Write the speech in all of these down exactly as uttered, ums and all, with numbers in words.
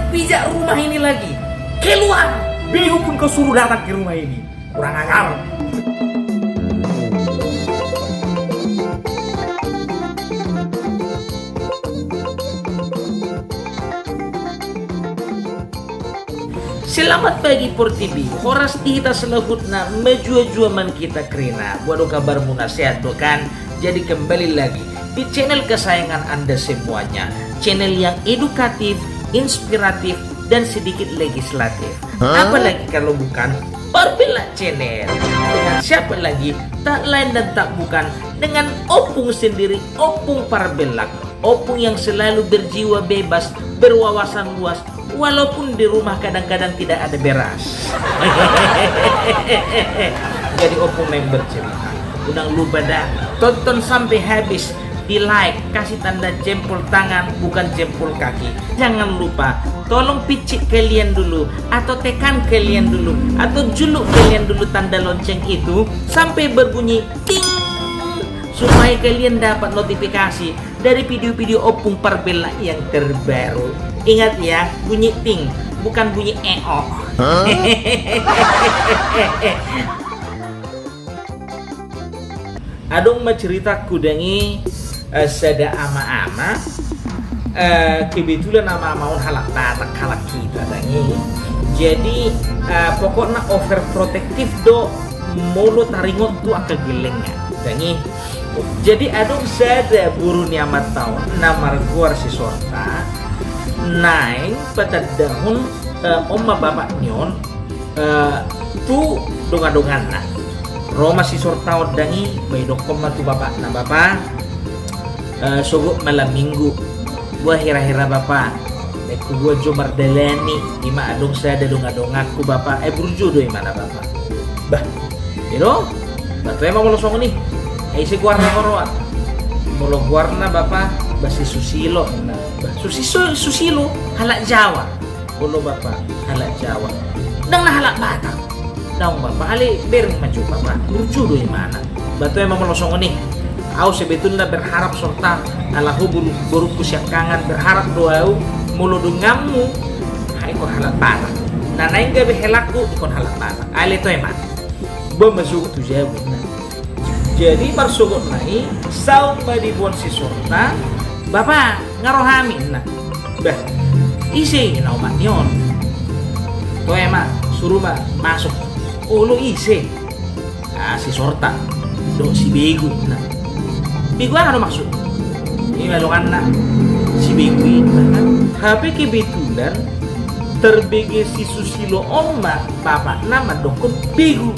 Pijak rumah ini lagi. Keluar! Bego pun kau suruh datang ke rumah ini. Kurang ajar. Selamat pagi Portibi, horas di hita saluhutna, mejuah-juah ma hita kerina. Boha do kabarmuna, sehat do kan? Jadi kembali lagi di channel kesayangan Anda semuanya, channel yang edukatif, inspiratif, dan sedikit legislatif. Hah? Apalagi kalau bukan Parbella Channel. Dengan siapa lagi? Tak lain dan tak bukan dengan Opung sendiri, Opung Parbella. Opung yang selalu berjiwa bebas, berwawasan luas, walaupun di rumah kadang-kadang tidak ada beras. Jadi Opung na bercerita. Unang lupa da, tonton sampai habis, di like, kasih tanda jempol tangan, bukan jempol kaki. Jangan lupa, tolong picik kalian dulu, atau tekan kalian dulu, atau juluk kalian dulu tanda lonceng itu sampai berbunyi ting, supaya kalian dapat notifikasi dari video-video Opung Parbella yang terbaru. Ingat ya, bunyi ting, bukan bunyi eo. Hah? Adong ma ceritangku dang i, eh, sada ama-ama, eh, kebetulan ama-ama on halak Batak, halak hita dang i. Jadi, eh, pokokna overprotective do molo taringot tu angka gellengna dang i. Jadi adong sada boru ni amanta on na margoar si Sorta, naeng patandahon, eh, on ma bapak ni on, eh, tu dongan-donganna. Ro ma si Sorta on dang i, ba idokkon ma tu bapakna, "Bapa, eh, sogot malam minggu. Boha hira-hira bapa, naeng huboan jo mardalani, ima adong sada dongan-donganku bapa, eh, burju do imana bapa." "Bah, i do? Bah, toe ma molo songon i. Ai ise goarna, ro roha?" "Molo goarna bapa, bah, si Susilo." "Bah, Susi-, Susilo, halak Jawa?" "Olo bapa, halak Jawa." "Ndang na halak Batak?" "Daong bapa, alai bereng ma jo bapa, burju do imana." "Bah, toe ma molo songon i. Au sebetulna berharap Sorta, ala ho boru-, borungku siangkangan, berharap do au molo donganmu, ha, ingkon halak Batak. Na naeng gabe helangku ingkon halak Batak. Alai toe ma." Boan ma sogot tu jabu, nah. Jadi marsogotna i, saut ma diboan si Sorta, "Bapa, nga ro hami," nah. "Bah, ise i na omak ni on?" "Toe ma, suru ma masuk." "Olo, ise?" "Ah, si Sorta dohot si Begu," nah. "Begu aha do maksud?" "Ima donganna si Begu i," nah. Hape kebetulan tarbege si Susilo on ma bapakna mandokkon Begu.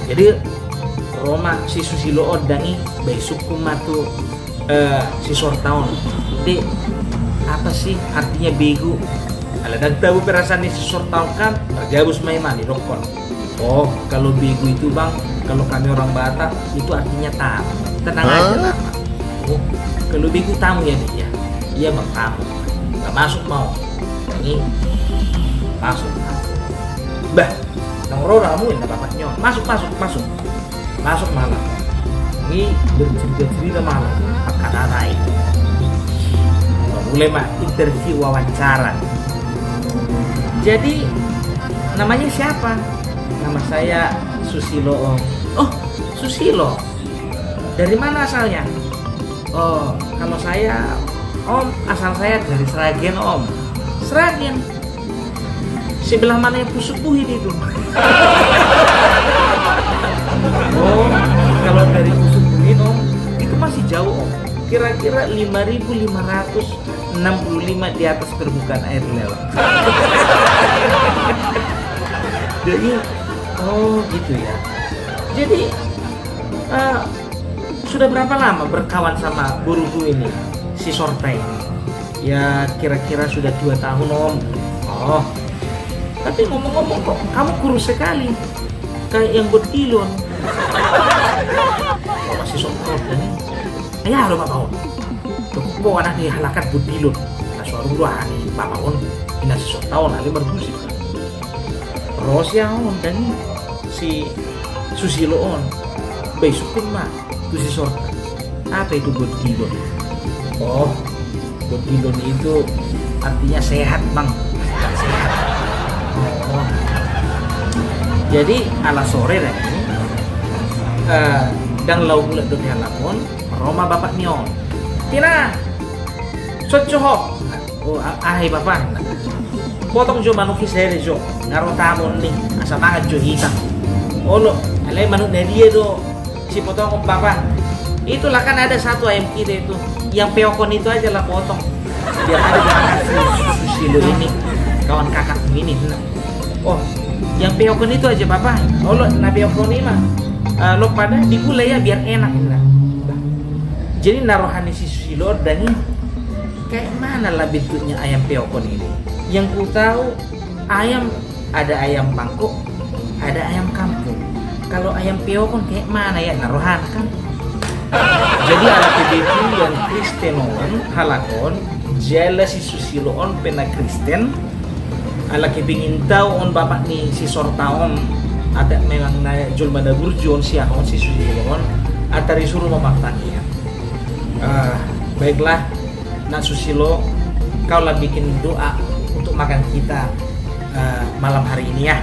Jadi ro ma si Susilo on dang i, ba isungkun ma tu, eh, si Sorta on, "Dek, apa sih artinya begu?" Ala ndang tabo perasaan ni si Sorta on kan, margabus ma i ma, didokkon, "Oh, kalau begu itu, Bang, kalau kami orang Batak, itu artinya tamu. Tenang aja, Bang." "Oh, kalau begu tamu ya, Dek, ya?" "Iya, Bang, tamu." "Nah, masuk ma on." Ini masuk. "Bah, naung ro do hamu," ninna bapak ni on. "Masuk, masuk, masuk." Masuk ma halak i, bercerita-cerita ma halak i, angka na lain. Mulai ma interview, wawancara. "Jadi, namanya siapa?" "Nama saya Susilo, Om." "Oh, Susilo. Dari mana asalnya?" "Oh, kalau saya, Om, asal saya dari Sragen, Om." "Sragen? Sebelah mananya Pusuk Buhit itu?" "Oh, kalau dari Pusuk Buhit, Om, itu masih jauh, Om. Kira-kira lima ribu lima ratus enam puluh lima di atas permukaan air laut." Jadi, "Oh, gitu ya. Jadi, eh, sudah berapa lama berkawan sama borumu ini, si Sorta ini?" "Ya, kira-kira sudah dua tahun, Om." "Oh. Tapi ngomong-ngomong, kok kamu kurus sekali? Kayak yang buat dilon." Masih sok ini. "Ya, lo bapak on. Tuh, kok anak ni halakan buat dilon?" Nah, suara dua hari, bapak on. Ina si Sorta on, ale margusip. Ro si on dang i, si Susilo on. Ba isungkun ma tu si Sorta, "Apa itu buat dilon?" "Oh, buat dilon itu Artinya sehat, Bang. Sehat. Oh. Jadi, ala sore da i, eh, ndang laho mulak dope halak on, ro ma bapak ni on. Tina, son jo ho. Oh, a-, aha i, Bapa? Potong jo manuk i sadia jo. Nga ro tamu on i, asa mangan jo hita. Olo, alai manuk na dia do sipotongon, Bapa? Itulah, kan ada satu ayam kita itu. Yang peokon itu aja lah potong. Biar ada dimakan si Susilo ini, kawan kakakmu ini, nah. Oh, yang peokon itu aja, Bapa. Olo, na peokon i ma. Eh, lo pada digulai ya, biar enak, nah. Jadi, na roha ni si Susilo on da i, kayak mana lah bentuknya ayam peokon ini? Yang ku tahu, ayam, ada ayam bangkok, ada ayam kampung. Kalau ayam peokon kayak mana ya, na rohana kan? Jadi, ala kebetulan Kristen on halak on, jala si Susilo on pe na Kristen, ala kepingin tahu on bapak ni si Sorta on, ate memang na jolma na burju on, si aha on, si Susilo on, ate disuruh ma martangiang. Ah, baiklah, Nak Susilo, kau lah bikin doa untuk makan kita, eh, malam hari ini ya.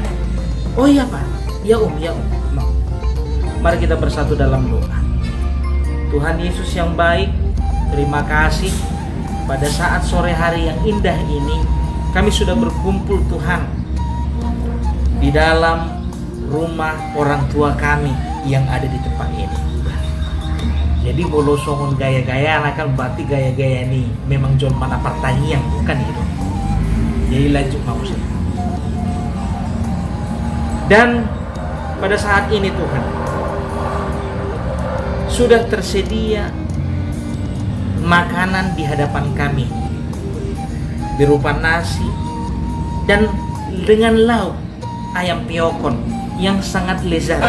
Oh iya, Pak. Ya, Um, ya, Um. Ma-, mari kita bersatu dalam doa. Tuhan Yesus yang baik, terima kasih pada saat sore hari yang indah ini, kami sudah berkumpul, Tuhan, di dalam rumah orang tua kami yang ada di tempat ini. Jadi, molo songon gaya-gayana kan, berarti gaya-gaya ni memang jolma na partangiang, bukan gitu. Jadi, lanjut, Pak Husin. Dan pada saat ini, Tuhan, sudah tersedia makanan di hadapan kami, berupa nasi dan dengan lauk ayam peokon yang sangat lezat.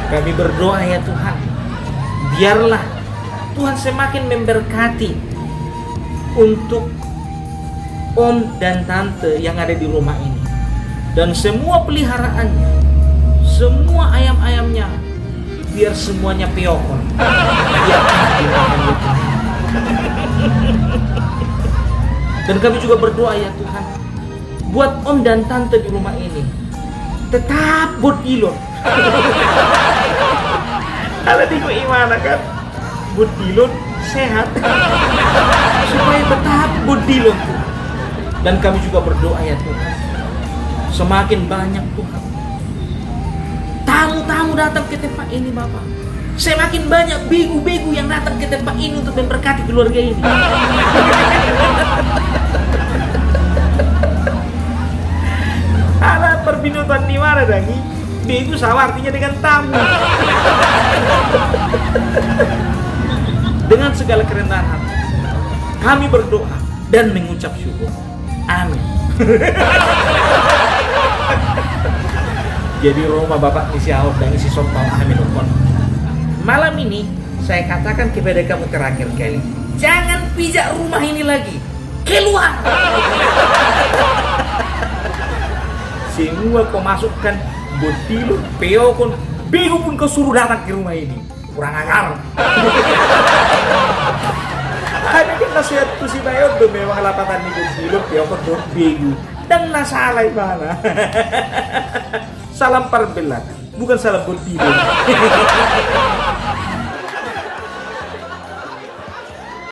Kami berdoa, ya Tuhan, biarlah Tuhan semakin memberkati untuk om dan tante yang ada di rumah ini, dan semua peliharaannya, semua ayam-ayamnya, biar semuanya peokon. Biar enak dimakan, ya Tuhan. Dan kami juga berdoa, ya Tuhan, buat om dan tante di rumah ini, tetap bondilon. Ala di gok imana kan, bondilon sehat. Supaya tetap bondilon, Tuhan. Dan kami juga berdoa, ya Tuhan, semakin banyak, Tuhan, tamu-tamu datang ke tempat ini, Bapak. Semakin banyak begu-begu yang datang ke tempat ini untuk memberkati keluarga ini. Ala parbinotoan ni imana da i, begu sama artinya dengan tamu. Dengan segala kerendahan hati, kami berdoa dan mengucap syukur. Amin. Jadi, ro ma bapak ni si Ahok dan si Sompang, amin, Sompang. Malam ini, saya katakan kepada kamu terakhir kali, jangan pijak rumah ini lagi. Keluar! Semua kau masukkan, bondilon, peokon, bego pun kau suruh datang ke rumah ini. Kurang ajar. Hanya kan na so iantusi na i on do memang lapatan ni bondilon, peokon dohot begu. Ndang na sala imana. Salam parbellat, bukan salam bondilon.